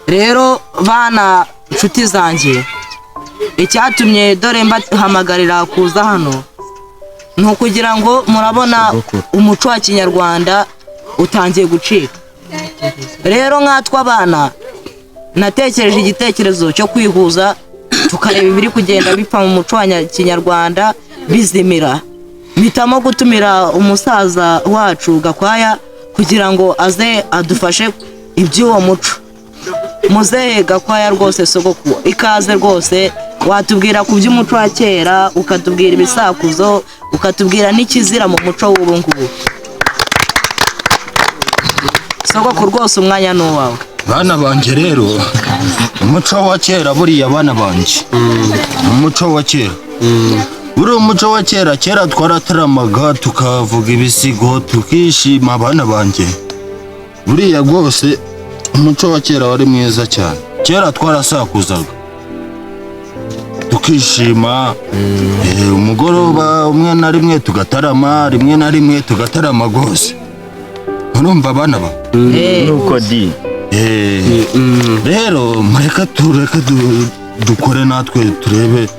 Rero bana nshuti zanjye, icyatumye dore mbahamagarira kuza hano ni ukugira ngo murabona umuco wa kinyarwanda utangiye gucika. Rero nkatwe abana natekereje igitekerezo cyo kwihuza, tukareba ibiri kugenda bipfa mu muco wa kinyarwanda bizimira. Mpitamo gutumira umusaza wacu Gakwaya kugira ngo aze adufashe iby'uwo muco. Muzehe Gakwaya rwose, sogokuru, ikaze rwose. Watubwira ku by'umuco wa kera, ukatubwira ibisakuzo, ukatubwira n'ikizira mu muco w'ubu ngubu. Sogokuru rwose, umwanya ni uwawe. Bana banjye, rero umuco wa kera buriya, bana banjye, umuco wa kera buriya, umuco wa kera, kera twarataramaga, tukavuga ibisigo, tukishima. Abana banjye, buriya rwose umuco wa kera wari mwiza cyane. Kera twarasakuzaga tukishima, umugoroba umwe na rimwe tugatarama, rimwe na rimwe tugatarama rwose. Urumva abana ba Nuko di. Rero mureke tureke dukore natwe, turebe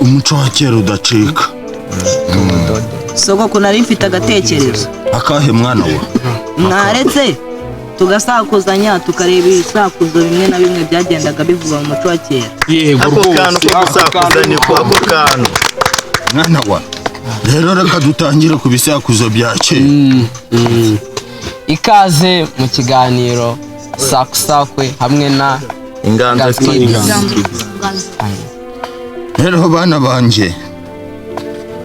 umuco wa kera udacika. Sogokuru, nari mfite agatekerezo. Akahe, mwana wa? Mwaretse tugasakuzanya, tukareba ibisakuzo bimwe na bimwe byagendaga bivugwa mu muco wa kera. Yego. Ako kantu Rwose ko gusakuza niko ako kantu. Mwana wa, rero reka dutangire ku bisakuzo bya kera. Ikaze mu kiganiro Sakusakwe hamwe na Inganzo Kids. Rero bana banjye,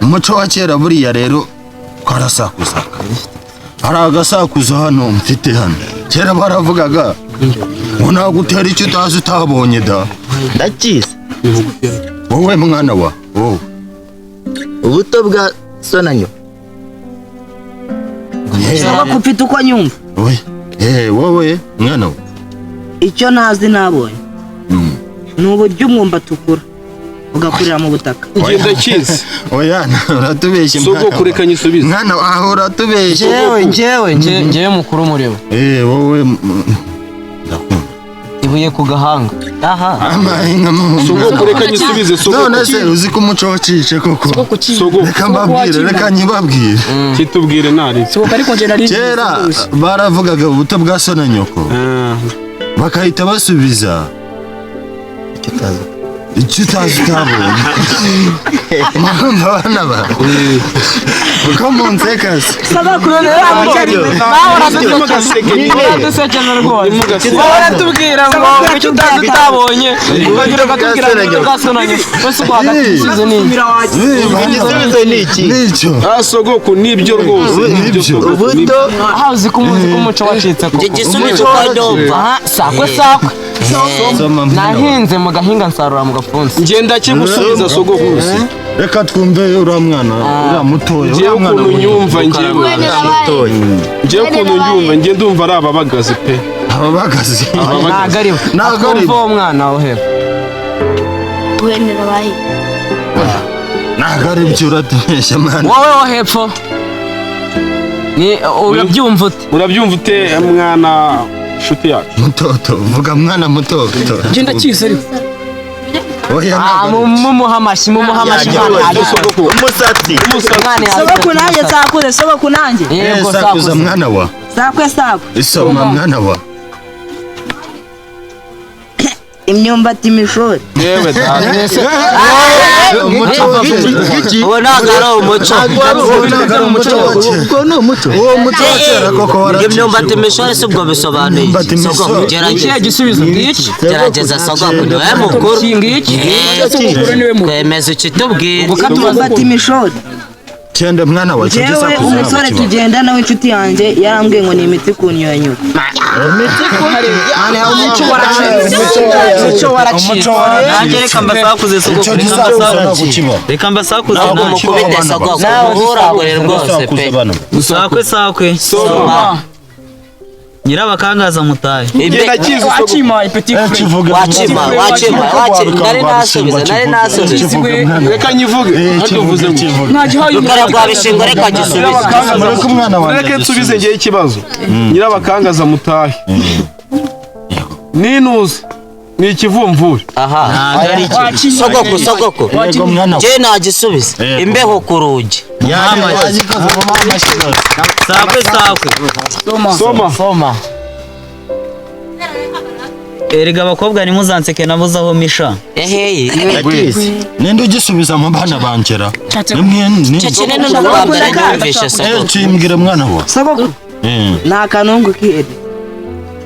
umuco wa kera buriya rero twarasakuzaga. Hari agasakuzo hano mfite hano. Kera baravugaga ngo nagutera icyo utazi utabonye da. Ndakizi. Wowe mwana wa, wowe. Ubuto bwa so na nyoko. Sogokuru, mfite uko nyumva. Wowe, wowe mwana wa. Icyo ntazi nabonye ni uburyo umwumbati ukura ugakurira mu butaka. Ngenda kizi. Oya, uratubeshye mwana Sogokuru, wa. reka nyisubize. Mwana wa, aho uratubeshye. Njyewe mukuru muri bo. Wowe, ndakumva. Ibuye ku gahanga. Aha. Amahinga mu Sogokuru, reka nyisubize. None se Sogokuru. uzi ko umuco wacitse koko? Sogokuru. Reka mbabwire, reka nyibabwire. Kitubwire ntari. Sohoka, ariko njye nari Kera baravugaga ubuto bwa so na nyoko, bakahita basubiza icyo utazi utabonye. Murumva abana ba uko munseka se? Sogokuru, uradusekeje rwose. Baratubwira ngo icyo utazi utabonye, ukagira ukatubwira ngo ubwasonanye wese uko hagati ni Igisubizo ni iki? Nicyo. Ah, sogokuru, nibyo rwose, nibyo. Nibyo. Sogokuru. Ubuto. Aha uzi ko umuzi ko umuco wacitse koko. Igisubizo uko ndumva. Aha, sakwe sakwe. Soma mwana wa. Nahinze mu gahinga, nsarura mu gapfunsi. Ngenda kigusubiza, sogokuru. Reka twumve uriya mwana, uriya mutoya. Ngewe Uriya mwana ukuntu muto. nyumva, ngewe Mutoya. ngewe ukuntu nyumva, ngewe ndumva ari ababagazi pe. Ababagazi. Ntabwo ari we. Ntabwo ari Akumva uwo mwana wo hepfo. Guhenera abahe. Ntabwo ari byo, uratubeshya mwana. Wowe wo hepfo ni urabyumva ute? Urabyumva ute, mwana nshuti yacu? Mutoto, vuga mwana mutoto. Njye ndakizi ariko. Oya, Ah, ntabwo ari mumuha amashyi, mumuha amashyi, mwana yabikoze. Sogokuru. Umusatsi. Umusatsi. Umwana Sogokuru, yabikoze. nanjye sakuze. Sogokuru, nanjye. Yego. Sakuza. Sakuza. Mwana wa. Sakwe sakwe. Isoma mwana wa. Imyumbati imishori. Yewe data. Umuco wa kera. Uwo ntabwo ari umuco. Uwo ntabwo ari umuco wa kera. Ubwo ni umuco. Uwo muco wa kera koko waracitse. Imyumbati imishori si ubwo bisobanuye Imyumbati iki? imishori. Sogokuru, Ikihe gerageza. gisubizo ngiki? Gerageza, sogokuru, niwe mukuru. Iki ngiki. Sogokuru niwe mukuru. Twemeza ukitubwira. Ubwo katubaza. Imyumbati imishori. Cyenda mwana wa, icyo Njyewe gisakuzo ntabwo umusore kibaho. tugendana w'inshuti yanjye yarambwiye ngo ni imitsi ku nyonyo. Umuco waracitse, umuco waracitse. Umuco waracitse. Nanjye reka mbasakuze, Icyo sogokuru, reka gisakuzo ntabwo mbasakuze. kibaho. Reka mbasakuze Ntabwo nanjye. kibaho, Mukubite bana ba. sogokuru, muhuragure rwose pe. Sakuza bana. Sakwe sakwe. Soma. Nyirabakangaza mutahe. Ngenda kizi, sogokuru. Wakimaye petit frère. Kivuge. Wacima, wacima, wacima. Nari nasubiza, nari nasubiza. Kivuge mwana. Reka nyivuge. Hano uvuze ngo Kivuge. Ntagihaye. Rukara rwa Bishingwe, reka gisubize. Mureke umwana wanjye. Reka nsubize ngewe ikibazo. Nyirabakangaza mutahe. Ninuze ni ikivumvuri. Aha. Sogoko, sogoko. Yego mwana wa. Je, nagisubiza. Yego. Imbeho ku rugi. Sakwe sakwe. Soma. Soma. Erega abakobwa ntimuzanseke nabuze aho misha. Eheye. Ndakizi. Ninde ugisubiza mu bana bangera? Nimwe ni. Cecene ni ubwa mbere numvishe sogoko. Kimbwira mwana wa. Sogoko, ni akanungu k'ihene.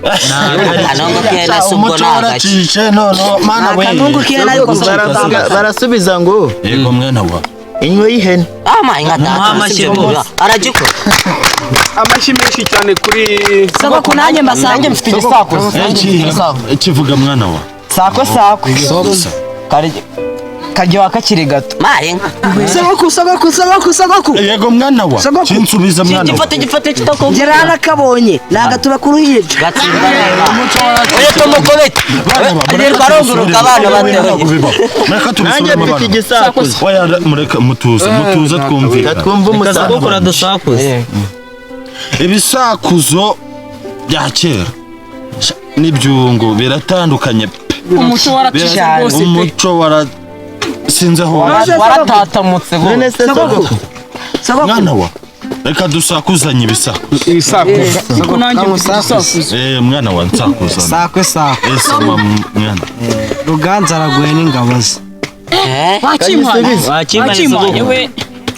Akanungu k'ihene si ubwo Umuco ni agaki. waracishe none mana we. Akanungu k'ihene ariko Sogoko, barasubiza ngo Yego mwana wa. inyo y'ihene. Ama inka data Muha sibyo amashyi ngo aragikora. Amashyi menshi cyane kuri Sogoko, nanjye mbasanga. Nanjye mfite igisakuzo. Kivuga mwana wa. Sakwe sakwe. Karyoha kakiri gato. Mari inka. Sogoko, sogoko, sogoko, sogoko. Yego mwana wa. Sogoko. Kinsubiza mwana wa. Gifate gifate kitako. Ngera hano akabonye ni agatuba ku ruhinja. Gatsinda neza. Oya tumukubite. Bana ba, mureke Nirwa arunguruka abana tubisubire. batoya. Mureke Nanjye tubisubiremo mfite bana. igisakuzo. Oya mureke mutuze mutuze twumvikane. Twumva Reka umusakuzo. sogokuru adusakuze. Ibisakuzo bya kera n'ibyungu biratandukanye pe. Umuco waracitse rwose pe. Umuco wara sinzi aho Waratatamutse None rwose. se sogoko. Sogoko, mwana wa reka dusakuzanye ibisakuzo. Ibisakuzo. Ariko nanjye mfite igisakuzo. Mwana wa nsakuzana. Sakwe sakwe. Soma mwana. Ruganza araguye n'ingabo ze. Wakimpaye. Wakimpaye Wakimpaye sogokuru. we.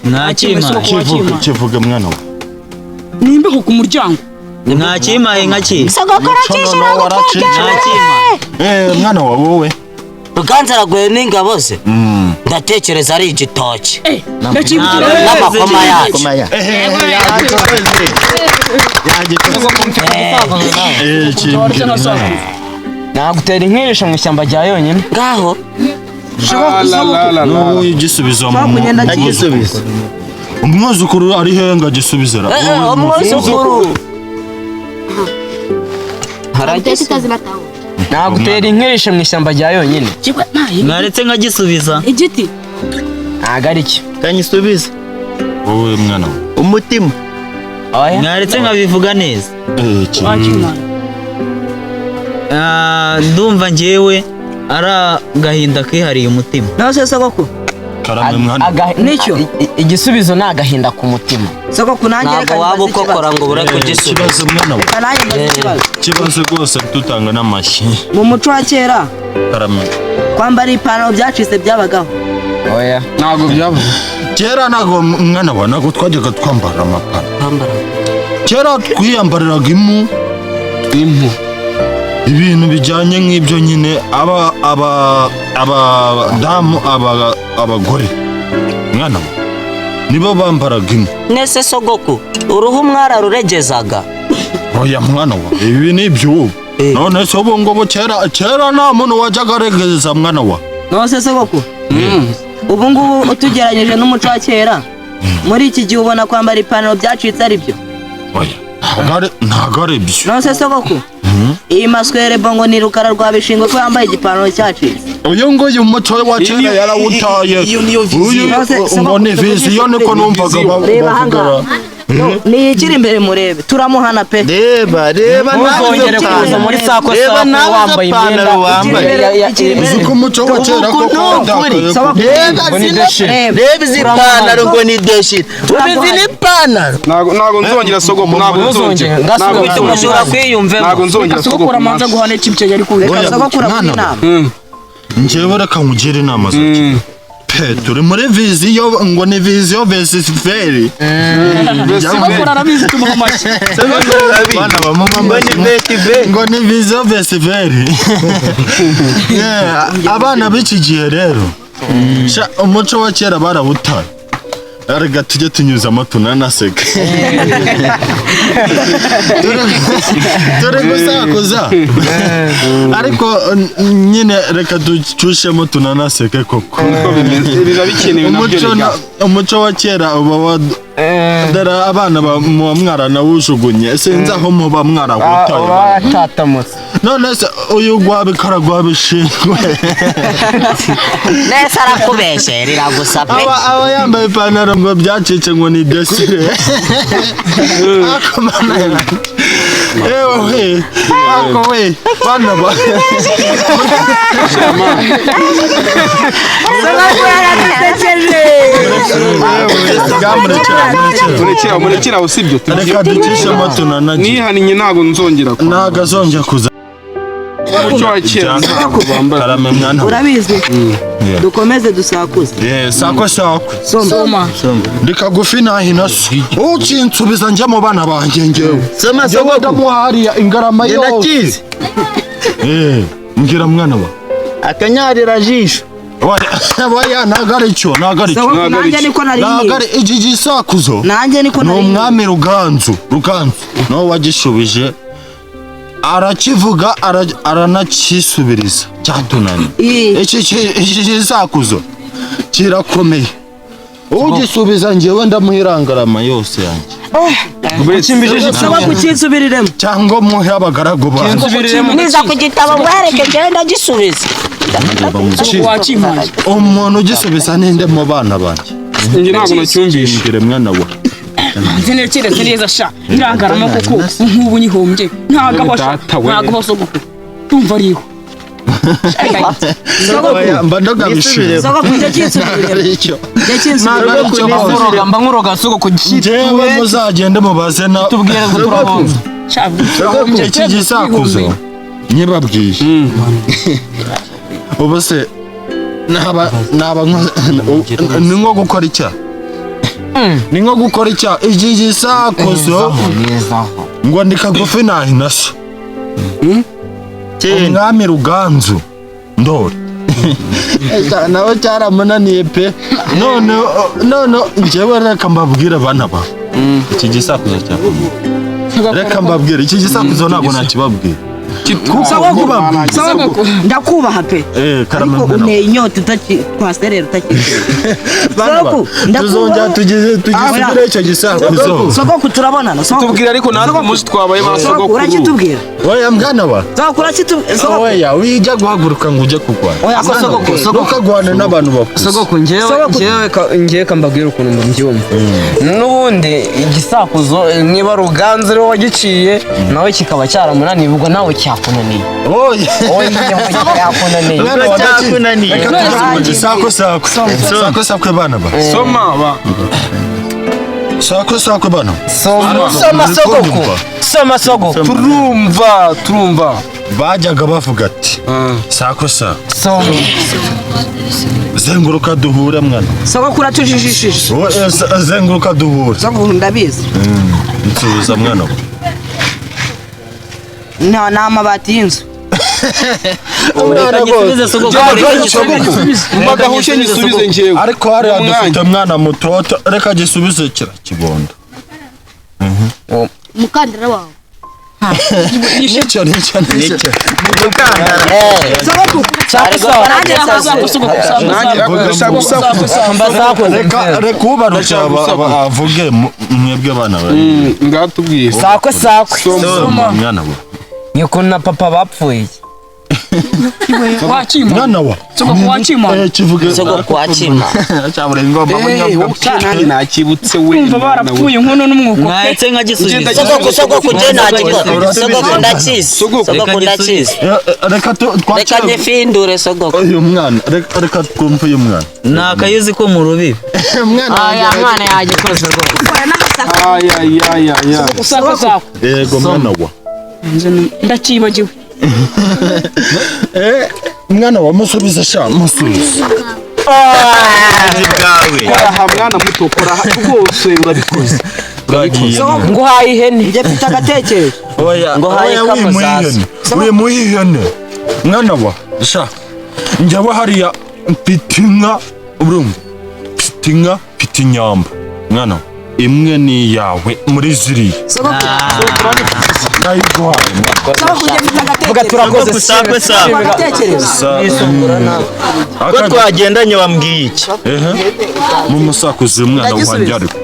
Mwakimpaye. Kivuga kivuga mwana wa. Ni imbeho ku muryango. Mwakimpaye nka ki? Sogokuru Umuco noneho waracitse. Mwakimpaye. Mwana wa wowe. Ruganza araguye n'ingabo ze. Ndatekereza ari igitoki. Ndakimbwira. N'amakoma yacyo. Koma ya. Kimbwira mwana wa. Nagutera inkirisho mu ishyamba rya yonyine. Ngaho. N'ubu igisubizo mu Sogoko, ngenda Ndagisubiza. Umwuzukuru ari he ngo agisubize ra? Umwuzukuru. Nagutera inkirisho mu ishyamba rya yonyine. Mwaretse nkagisubiza. Igiti. Ntago ari cyo. Kanyisubiza. Wowe mwana wa. Umutima. Oya. Mwaretse nkabivuga neza. Wakimpaye. Ndumva njyewe ari agahinda kihariye umutima. Nose sogoko. Karame mwana. Nicyo. Igisubizo ni agahinda ku mutima. Sogoko, nanjye reka Ntabwo waba mbaze ikibazo. ukokora ngo ubure kugisubiza. Kibazo mwana wa. Reka nanjye mbaze ikibazo. Kibazo rwose tutanga n'amashyi. Mu muco wa kera Karame. kwambara ipantaro byacitse byabagaho. Oya. Ntabwo byaba. Kera ntabwo mwana wa ntabwo twajyaga twambara amapantaro. Kera twiyambariraga impu. Impu. Ibintu bijyanye nk'ibyo nyine aba aba abadamu aba abagore mwana wa nibo bambaraga impu. Nese sogoko, uruhu mwararuregezaga. Oya mwana wa ibi ni iby'ubu. None se ubu ngubu kera kera nta muntu wajyaga aregeza mwana wa. Nose sogoko, ubu ngubu utugeranyije n'umuco wa kera, muri iki gihe ubona kwambara ipantaro byacitse ari byo. Oya ntabwo ari ibyo. Nose sogoko, iyi maswere bongo ni Rukara rwa Bishingwe ko yambaye igipantaro cyacitse. Uyu nguyu umuco wa kera yarawutaye. Iyo niyo Uyu viziyo. ngo ni viziyo niko numvaga Reba bavuga. ahangaha. Niyikiri imbere murebe turamuhana pe. Reba reba Ntuzongere kuza muri sako Reba sako nawe wambaye imyenda ipantaro wambaye. Uzi ko umuco wa kera koko watakaye koko. Reba Ngo ni zino deshire. reba izi pantaro ngo ni deshire. Ubu izi ni ipantaro. Ntabwo nzongera sogoko, ntabwo nzongera. Ntabwo Ufite umujura kwiyumvemo. Ntabwo nzongera Sogokuru sogokuru. amanza guhana ikibyo yari kuwe. Reka sogokuru Mwana aguhe wa. inama. Njyewe reka nkugire inama za kera. Pe turi muri viziyo ngo ni viziyo vs feri. Sogokuru arabizi tumuha amashyi. Bana bamama Ngo ni veti ngo ni viziyo vs feri. Abana b'iki gihe rero sha umuco wa kera barawutaye. Erega tujye tunyuzamo tunanaseke. Turi gusakuza ariko nyine reka ducushemo tunanaseke koko. Niko bimeze. Biba bikenewe nabyo Umuco rega. umuco wa kera uba wa dore abana muba mwaranawujugunye sinzi aho muba mwarawutaye. Waratatamutse. None se uyu gwabikara gwabishingwe Nese arakubeshe riragusa pe. aba yambaye ipantaro ngo byacitse ngo ni desire. Ako mana yanjye. Ewe we, ako we, bana ba. Murekera, murekera, usibye. Reka ducishemo tunanage. Nihannye, ntabwo nzongera. Ntabwo azongera kuza. Umuco wa kera ntabwo bambara. Karame mwana. Urabizi, dukomeze dusakuze. Eh, sako sako. Soma. Ndi kagufi nahina so. Ukinsubiza njya mu bana banjye njyewe. Soma. Njyewe Sogokuru. ndamuha hariya ingarama Njye yose. ndakizi. Eh, mbwira mwana wa. Akanyarira jisho. Waya, ntabwo ari cyo, ntabwo ari cyo. Sogokuru, nanjye niko nari Ntabwo ari nyizi. iki gisakuzo. Nanjye niko Ni nari nyizi. umwami Ruganzu, Ruganzu nawe wagishubije, arakivuga, aranakisubiriza cyatunaniye. Iki gisakuzo kirakomeye, ugisubiza njyewe ndamuha irangarama yose yanjye. Saba kukinsubiriremo. Cyangwa muhe abagaragu banjye. Niza ku gitabo ngwereke, njyewe ndagisubiza. Wakimpaye. Umuntu ugisubiza ninde mu bana banjye? Njye ntabwo nacyumvishe. Mbwire mwana wa. Ntekereze neza sha, ndangarama koko nk'ubu nyihombye ntabwo sha. Data we. Ntabwo sogokuru, ndumva ariho. Oya, mba ndagamishije. Sogokuru, njye kinsubiriremo. Icyo Njye kinsubiriremo. Nkuroga, mba nkuroga sogokuru. Njyewe muzagende mubaze na Tubwire ngo turahombye. Sha. Iki gisakuzo nyibabwiye ubu se naba ni nko gukora icyaha, ni nko gukora icyaha iki gisakuzo ngo ndi kagufi nahina so, umwami Ruganzu Ndori nawe cyaramunaniye pe. None none njyewe reka mbabwire abana ba, iki gisakuzo cyakomeye, reka mbabwire, iki gisakuzo ntabwo nakibabwira kuko nkibabwiye. Sogokuru, ndakubaha pe. Eh, karame Ariko mwana wa. unteye inyota utaki twaserera utakizera. Bana ba, Sogokuru, tuzongera ndakubaha. tugize tugisubire icyo gisakuzo. Sogokuru, turabonana, sogokuru. Tubwira ariko natwe umunsi twabaye ba Sogokuru, sogokuru. urakitubwira. Oya mwana wa. Sogokuru, urakitubwira, sogokuru. Oya, wijya guhaguruka ngo ujye kurwana. Oya, Mwana wa, sogokuru, sogokuru. ntukagwane n'abantu bakuze. Sogokuru, njyewe Sogokuru. njyewe kambabwira ukuntu mbyumva. N'ubundi igisakuzo, niba Ruganzu ariwe wagiciye nawe kikaba cyaramunaniye, ubwo nawe cyakunaniye. Oya. Oya, cyakunaniye. Mwana wa, Cyakunaniye. reka tuze sako sako. Sako sako bana ba. Soma ba. Sako sako bana. Soma, soma sogokuru, soma sogokuru. Turumva, turumva. Bajyaga bavuga ati sako sako. Soma. Zenguruka duhure mwana. Sogokuru, atujijishije. Oya, zenguruka duhure. Sogokuru, ndabizi. Nsubiza mwana wa. Nta ni amabati y'inzu. Umwana Gisubize sogokuru. Mba gahushye nyisubize njyewe. Ariko hariya Umwanya. dufite mwana mutoto, reka gisubize kira kibondo. Umukandara wawe. Nicyo, nicyo, nicyo. Sogokuru, Nanjye Nanjye ndashaka gusakuza. Mba sakuze. Reka, reka ubarusha avuge mwebwe bana ba. Ngaho tubwiye. Sakwe sakwe. Soma mwana wa. Nyoko na papa bapfuye. Wakimpaye. Mwana wa. Sogokuru, wakimpaye. Eh, kivuge. Sogokuru, wakimpa. Cyabure ngomba Eh, nanjye nakibutse we. Ndumva barapfuye inkono n'umwuko pe. Mwahetse nkagisubiza. Sogokuru, sogokuru, njyewe nagikora. Sogokuru, ndakizi. Sogokuru. Sogokuru, ndakizi. Reka Reka twakire nyifindure sogokuru. uyu mwana, reka twumve uyu mwana. Ni akayuzi ko mu rubibi. Mwana Aya mwana yagikoze rwose. Ayayayaya. Sako sako. Yego mwana wa. Ndakibagiwe. Eh, mwana wa, musubize sha, musubize. Bwawe. Kora aha mwana muto, kora aha rwose, urabikoze. Bwagiye. Nguhaye ihene. Njye mfite agatekerezo. Oya, Ngo haye oya, wimuha kamuzaza. ihene. Wimuha ihene. Mwana wa, sha. Njyewe hariya mfite inka, urumva? Mfite inka, mfite inyambo. Mwana wa, imwe ni iyawe muri ziriya. Sogokuru, Ndayiguhaye mwana. sogokuru, njye mfite Vuga agatekerezo. turakoze. Sakwe sakwe. Agatekerezo. Ko twagendanye wambwiye iki? Ehe. Mumusakuze umwana wanjye Ndagisubiza. ariko.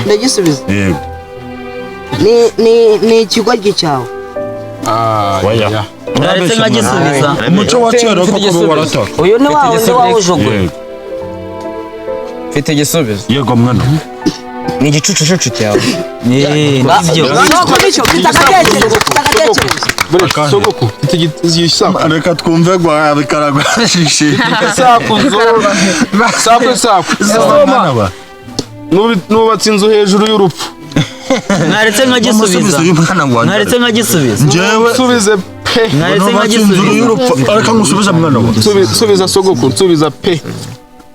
Ndagisubiza. Yego. Ni ikigoryi cyawe. Oya. Naretse nkagisubiza. Umuco wa kera koko warataka. Uyu ni wa wundi wawujugunya. Yego. Mfite igisubizo. Yego mwana. Ni igicucucucu cyawe. Nibyo. Soko nicyo mfite agatekerezo, mfite agatekerezo. Sogoko, mfite igisakuzo. Reka twumve gwa bikaragwa shishi. Igisakuzo. Sakwe sakwe. Mwana wa. Nubatse inzu hejuru y'urupfu. Mwaretse nkagisubiza. Mwaretse nkagisubiza. Njyewe Subize pe. Mwaretse nubatse inzu nkagisubiza. y'urupfu. Reka ngusubize mwana wa. Subiza sogoko, nsubiza pe.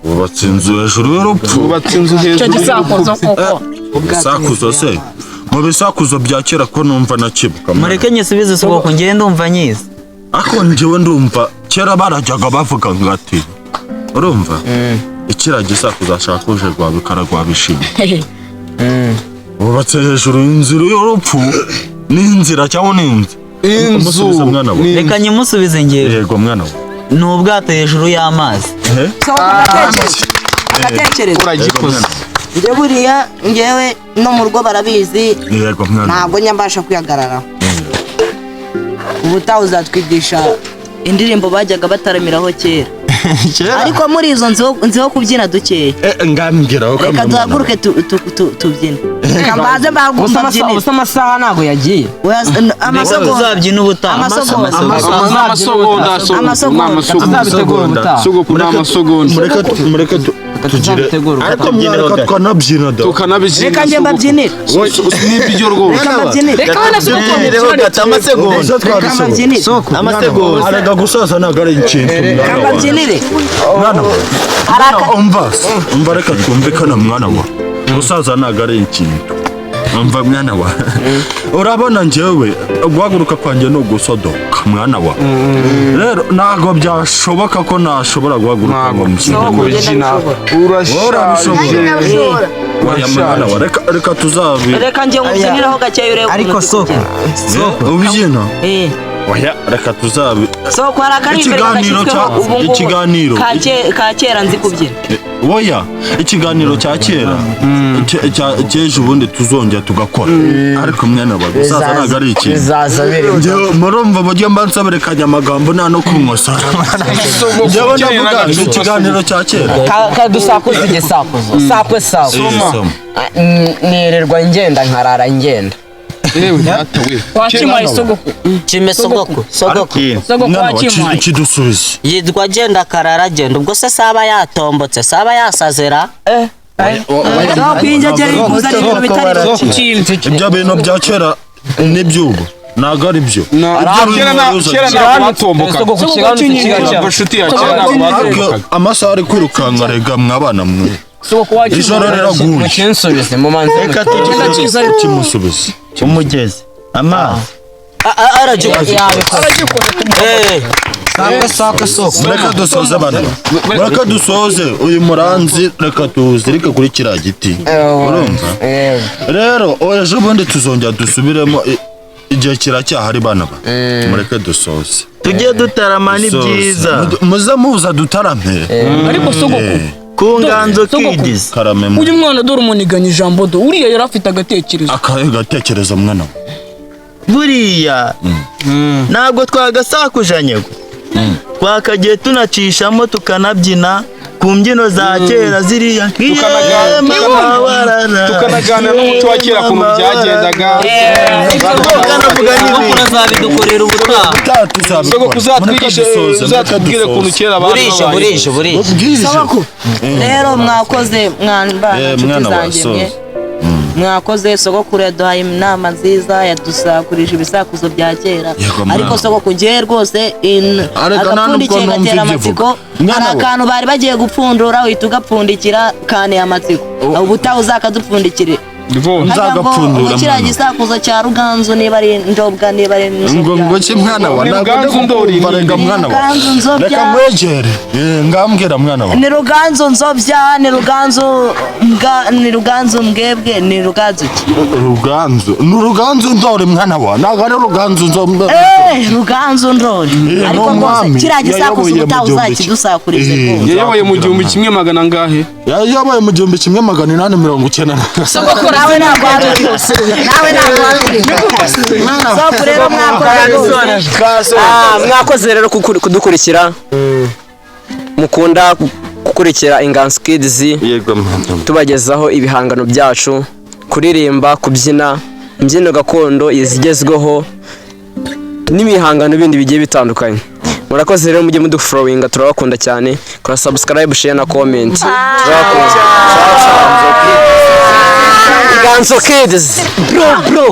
Wubatse inzu hejuru y'urupfu. Nubatse inzu Icyo hejuru gisakuzo y'urupfu. koko. Ibisakuzo se. Mu bisakuzo bya kera ko numva nakibuka. Mwana. Mureke nyisubize sogoko, njyewe ndumva nyizi. Ariko njyewe ndumva kera barajyaga bavuga ngo ati urumva ikira gisakuzo ashakuje rwa bikara rwa bishimye. Wubatse hejuru y'inzu y'urupfu n'inzira cyangwa n'inzu. Inzu. Umusubize mwana wa. Ni Reka nyimusubize njyewe. Yego mwana wa. Ni ubwato hejuru y'amazi. Soko agatekerezo, agatekerezo. Uragikoze. Njye buriya njyewe no mu rugo barabizi, Yego mwana wa. ntabwo njya mbasha kwihagararaho. Ubutaha uzatwigisha indirimbo bajyaga bataramiraho kera. Ariko muri izo nziho kubyina dukeya. Ngambwira uko Reka duhaguruke tubyine. Reka mbanze mbabyinire. Ubusa amasaha ntabwo yagiye. Oya, amasegonda. Tuzabyina ubutaha. Amasegonda. Amasegonda, sogoko. Amasegonda. Tuzabitegura ubutaha. Sogoko ni amasegonda. Mureke tugire. Tuzabitegura Ariko ubutaha. mwareka tukanabyina da. Tukanabyina. Reka njye mbabyinire. Nibyo rwose. Reka mbabyinire. Reka wenda sogoko Tubyinireho gato amasegonda. Ejo Reka twabishoboye. mbabyinire. Amasegonda. Arega gusaza ntabwo ari ikintu Reka mwana wa. mbabyinire. Mwana wa. Umva, umva reka twumvikane mwana wa. Gusaza ntabwo ari ikintu. Umva mwana wa. Urabona njyewe guhaguruka kwanjye ni ugusodoka mwana wa. Rero ntabwo byashoboka ko nashobora guhaguruka ngo mbyine. Kubyina. Urashaje. Oya mwana wa, reka reka tuzabi. Reka njye ngubyiniraho gakeya urebe ukuntu Ariko ndi soko kubyina. soko Ubyina? Eh. Oya reka tuzabi. Soko hari akari imbere Ikiganiro kagashyizweho cya- ubu ngubu. ikiganiro. Ka kera nzi kubyina. Oya ikiganiro cya kera cy'ejo ubundi tuzongera tugakora. Ariko mwana wa gusaza ntabwo ari ikintu. Bizaza biri. Njyewe murumva uburyo mba nsoberekanya amagambo nta no kunkosa. Njyewe ndavuga ni ikiganiro cya kera. Kadusakuza igisakuzo. Sakwe sakwe. Soma. Nirirwa ngenda nkarara ngenda. Yewe data we. Wakimaye sogoko. Kime sogoko. Sogoko. Sogoko Mwana wa wakimaye. kidusubize. Yitwa genda karara genda. Ubwo se saba yatombotse, saba yasazera. Soko injyagera iri kuzana ibintu bitari byo. Ibyo bintu bya kera n'iby'ubu ntabwo ari byo. Kera kera ntabwo batombokaga. Sogoko kiranutse kigacya. Inshuti ya kera ntabwo batombokaga. Amasaha ari kwirukanka rega mwabana mwe. Sogoko wakimaye. Ijoro riraguye. Mukinsubize mumanze. Reka tugire Kimusubize. umugezi. Amazi. Aragikoze. Eh, sakwe sakwe soko. Mureke dusoze bana. Mureke dusoze uyu muranzi reka tuwuzirike kuri kiriya giti. Urumva? Rero ejo bundi tuzongera dusubiremo igihe kiracyahari bana ba. Mureke dusoze. Tujye dutarama ni Dusoze. byiza. Muze muza dutarame. Ariko sogoko. Ku nganzo Sogoko. kids. Karame mu. Uyu mwana dore umuniganya ijambo do. Uriya yari afite agatekerezo. Akahe gatekerezo mwana wa. Buriya ntabwo twagasakujanye twakagiye tunacishamo tukanabyina ku mbyino za kera ziriya Tukanaganira n'umuco wa kera ukuntu byagendaga. tukanavuga n'ibindi urazabidukorera ubutaha. Sogoko uzatwigishe, uzatubwire ukuntu kera abantu Burije, babayeho. burije, burije. Bwije. Soko. Rero mwakoze mwana Eh, nshuti mwana wa zanjye mwe. soza. Mwakoze sogokuru yaduhaye inama nziza yadusakurije ibisakuzo bya kera. Yego, mwana. Ariko sogokuru njyewe rwose Arega nta nubwo agapfundikiye numva gatera ibyo amatsiko. uvuga. Mwana Hari wa. akantu bari bagiye gupfundura uhita ugapfundikira kanteye amatsiko. Ubutaha uzakadupfundikire. Rwose. Harya ngo Nzagapfundura, ngo kiriya mwana. gisakuzo cya Ruganzu niba ari ndobwa niba ari Ngo ngo ki mwana wa Ni ntabwo Ruganzu Ndori. ndakumva rega mwana wa. Ruganzu Nzobya. Reka mwegere. Ngambwira mwana wa. Ni Ruganzu Nzobya, ni Ruganzu mbwa, ni Ruganzu mbwebwe, ni Ruganzu ki? Ruganzu. Ni Ruganzu Ndori mwana wa. Ntabwo ari Ruganzu Nzobya. Ruganzu Ndori. Eh, Ariko ni rwose umwami. kiriya gisakuzo Yayoboye mu ubutaha gihumbi uzakidusakurize Eh. rwose. Yayoboye mu 1800. Yayoboye mu 1890. Sogoko Nawe ntabwo wari uriho. Nawe ntabwo wari uriho. Soko rero mwakoze rwose. Mwakoze rero kudukurikira. Mukunda Gukurikira Inganzo Kids, Yego mama. Tubagezaho ibihangano byacu, kuririmba, kubyina imbyino gakondo izigezweho n'ibihangano bindi bigiye bitandukanye. Murakoze rero, mujye mudufollowinga, turabakunda cyane. Kora subscribe, share na comment, turabakunda. Ciao, ciao. Inganzo Kids, bro bro.